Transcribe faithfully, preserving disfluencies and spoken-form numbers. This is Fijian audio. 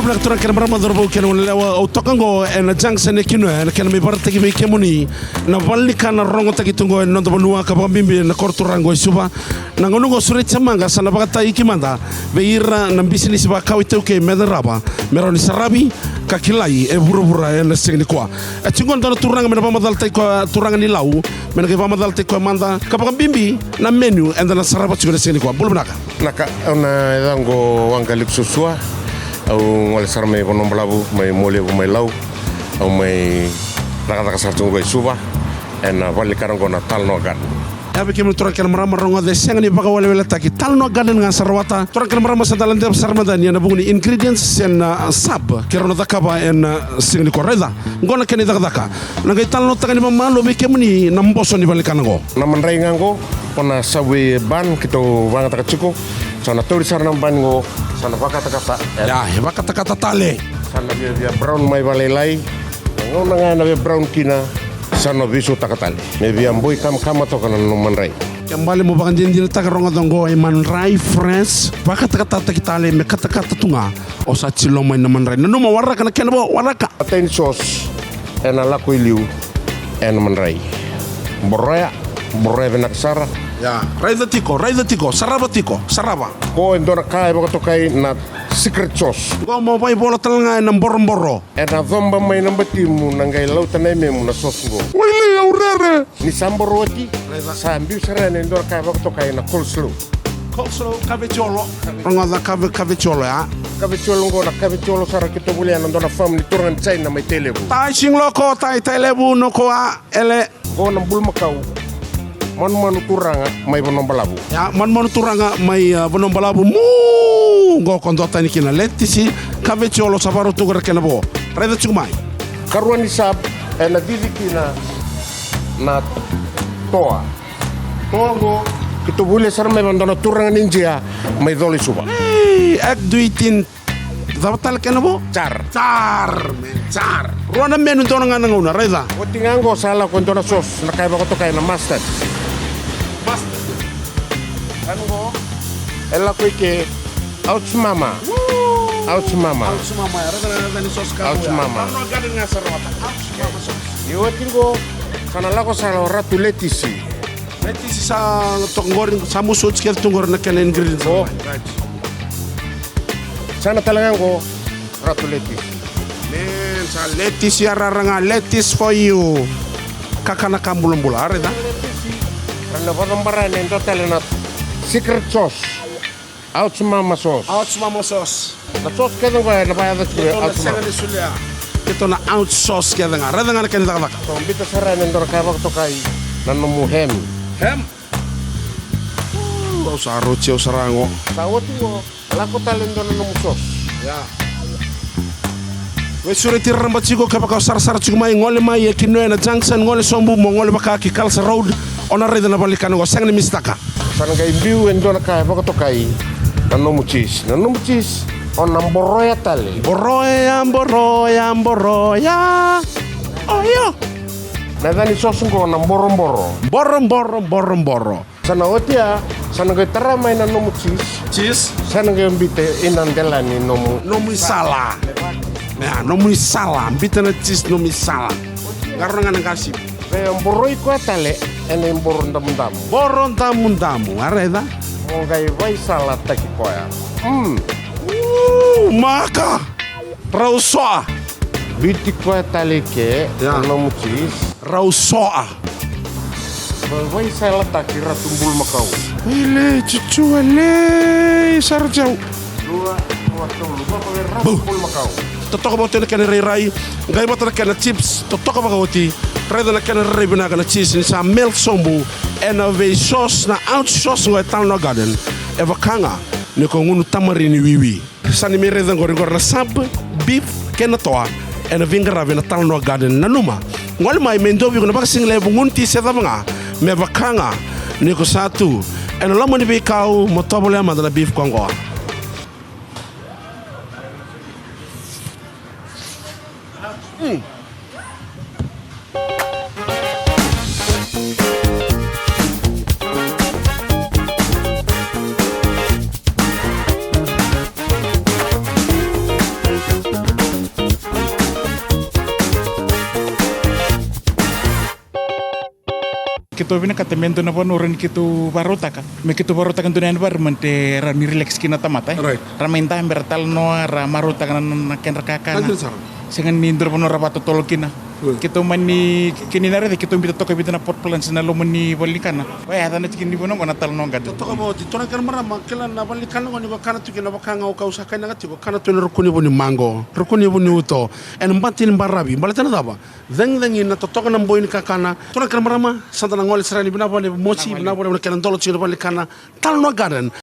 Na turaga kei na marama, cauravou kei na goneyalewa, au toka oqo ena junction e Kinoya, ena kena mai vakaraitaki vei kemuni na valenikana rogotaki tu oqo ena noda vanua, ka vakabibi ena koro turaga oqo e Suva. Na gauna oqo, Sureti Samaqa sa na vakayagataki mada vei ira na bisinisi vakau iTaukei me yadrava, me rawa ni saravi ka kilai e vuravura ena siga nikua. E tiko oqo e dua na turaga me na vakamacalataki koya, turaga ni Lau, me na qai vakamacalataki koya mada, ka vakabibi na menu eda na sarava tiko ena siga nikua. Bula vinaka. Vinaka, au na yacaqu o Waqa Likusuasua. Au gole sara mai Vanuabalavu, mai Mualevu, mai Lau. Au mai cakacaka sara tu oqo e Suva, ena valenikana oqo na Talanoa Garden. Ia vei kemuni turaga kei na marama, rogoca, e sega ni vakaweleweletaki, Talanoa Garden ga sa rawata. Turaga kei na marama, sa da ladeva sara mada yani ena vuku ni ingredients se na, ah, sub keirau na cakava ena, ah, siga nikua. Raica, oqo na kena icakacaka. Na qai talanoataka ni mamalu vei kemuni na boso ni valenikana oqo. Na madrai ga oqo, o na Subway bun keitou vakayagataka tiko. Sa na tauri sara na bun oqo, sa na vakatakata. Ia, e vakatakata tale. Sa na viavia brown mai vakalailai. Na gauna ga ena via brown kina, sa na veisautaka tale me via boi kamakama toka na nomu madrai. Ke bale mo vakadinadinataka, rogoca oqo e madrai fresh, vakatakatataki tale me katakata tu ga. O sa tiloma mai na madrai. Nanuma, waraka na kena vo, waraka. Matai ni sauce ena lako i liu ena madrai. Boroya, boroya vinaka sara. Ia, raica tiko, raica tiko, sarava tiko, sarava. Qo e dua na ka e vakatokai na secret sauce. Qo mo vaivola tale ga ena boroboro. Ena coba mai na batimu, na qai lauta na yamemu na sauce qo. Wailei, au rere. Ni sa boro oti, raica, sa biu sara yani e dua na ka e vakatokai na coleslaw. Coleslaw, kaveti olo. Rogoca, kave-, kaveti olo ya. Kaveti olo qo na kaveti olo sara keitou volia ena dua na farm ni turaga ni China mai Tailevu. Tai Singloko, tai Tailevu, Nokoa, ele. Qo na bulumakau. Manumanu turaga mai Vanuabalavu. Ia, manumanu turaga mai, ah, Vanuabalavu. Mu! Qo ko dua tani kina letisi, kaveti olo, sa vakarau tu qo na kena vo. Raica tiko mai. Karua ni sub, ena cici kina na toa. Toa qo keitou volia sara mai vua e dua na turaga ni Idia mai Colo i Suva. Ei, ek duitin. Cava tale kena vo? Char. Char, man, char. Rua na menu dua ga na gauna, raica. Oti ga qo sa lako e dua na sauce, na ka e vakatokai na mustard. Mustard. Kena qo e lako i ke, ouch mama. Woo. Ouch mama. Ouch mama, raica na, raica ni sauce ka. Ouch mama. Ouch mama sauce. Ni oti qo sa na lako sara o Ratu Letisi. Letisi sa toka qori, sa musu oti kece tu qori na kena ingredients. O. Right. Sa na tale ga qo Ratu Letisi. Man, sa letisi yarayara ga, letisi for you. Kakana ka bulabula, a raica. Letisi. Ra na vakacabara yani e dua tale na secret sauce. Ouch mama sauce. Ouch mama sauce. Na sauce kece qo ena vakayaca tiko e ouch mama. Keitou na ouch sauce kece ga. Raica ga na kena cakacaka. Tou biuta sara yani e dua na ka vakatokai na nomu ham. Ham. Au sa rauti au sara qo. Sa oti qo, lako tale e dua na nomu sauce. Ia. Veisureti raraba tiko, kevaka o sarasara tiko mai, gole mai e Kinoya na junction, gole sobu mo gole vaka ki Kalasa Road, o na raica na valenikana qo, sega ni misitaka. Sa na qai biu e dua na ka e vakatokai na nomu cheese. Na nomu cheese o na boroya tale. Boroya, boroya, boroya. Oyo. Na yaca ni sauce qo na boroboro. Boroboro, boroboro. Sa na oti ya, sa na qai tara mai na nomu cheese. Cheese. Sa na qai biuta ina dela ni nomu. Nomu isala. Ya, nomu isala. Biuta na cheese, nomu isala. Qarauna ga na qasi. Qai boroi koya tale ena iboro damudamu. Boro damudamu, a raica. Mo qai vaisalataki koya. Mm. Uu, maka. Rau soa. Biuti koya tale i ke, ya, na nomu cheese. Rau soa. Vaisalataki Ratu Bulumakau. Ile cucu, ile sara jau. Dua, dua, tolu. Vakaveiratou Bulumakau. Totoka vakaoti na kena rairai. Qai vata na kena chips. Totoka vakaoti. Raica na kena rairai vinaka na cheese ni sa melt sobu ena vei sauce, na ouch sauce qo e Talanoa Garden. E vaka ga ni ko gunu tamarini wiwi. Sa ni mai raica qori, qori na sub, beef kei na toa ena veiqaravi ena Talanoa Garden. Nanuma, gole mai me dua vei iko na vakasigalevu, gunu ti se cava ga, me vaka ga ni ko sa tu ena loma ni veikau, mo tovolea mada na beef koya qo. Mm. Keitou vinakata me dua na vanua rawa ni keitou vakarautaka, me keitou vakarautaka dua na environment e rawa ni relax kina na tamata, e. Right. Ra mai dabe, ra talanoa, ra marautaka na, na kedra kakana. Sega ni dua na vanua ra vakatotolo kina. Keitou mani, kei ni na raica, keitou biuta toka e vica na pot plants ena loma ni valenikana. Oya, yacana tiko ni vanua oqo na Talanoa Garden. Totoka vakaoti, turaga kei na marama, kila na valenikana oqo ni ko kana tu kina vaka ga o kau sa kainaka tiko, kana tu ena ruku ni vu ni maqo, ruku ni vu ni uto, ena bati ni baravi, baleta na cava? Cegicegi na totoka na boi ni kakana. Turaga kei na marama, sa da na gole sara yani, vinaka vakalevu Mosi, vinaka vakalevu na kena dolo tiko na valenikana. Talanoa Garden.